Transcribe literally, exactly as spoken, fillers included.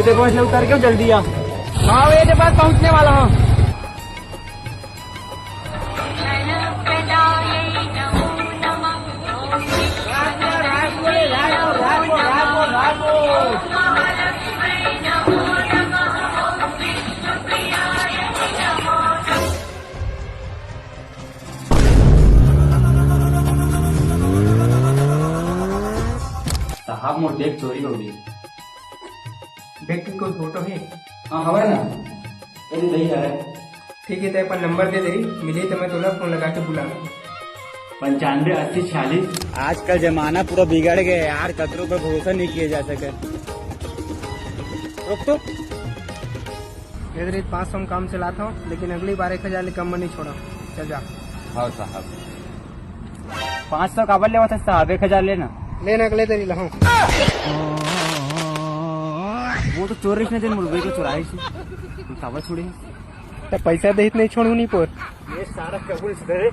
Station से उतर के जल्दी आ। हाँ, ये के पास पहुँचने वाला हूँ। साहब, मोर bag चोरी हो गे। Bag के कोई photo हे? हाँ, हवय ना। ए दे दे यार। ठीक हे, ते अपन number दे दे, मिलही त मैं तोला phone लगा के बुला लूँ। पंचानवे अस्सी छियालीस। आजकल जमाना पूरा बिगड़ गया यार, ककरो पर भरोसा नहीं किया जा सके। रुक तो। ए दे, पाँच सौ म काम चलात हूँ, लेकिन अगली बार एक हजार ले कम म नहीं छोड़ा। चल जा। हाँ साहब। पाँच सौ काबर लेवत हस साहब, एक हजार लेना। लेना अगले दरी लहूँ। वो तो चोर रहिस ना, जेन मुर्गी को चुराइस। काबर छोड़े? त पैसा देही त नहीं छोड़हूँ नहीं पोर। ये सारा कबूल से दे।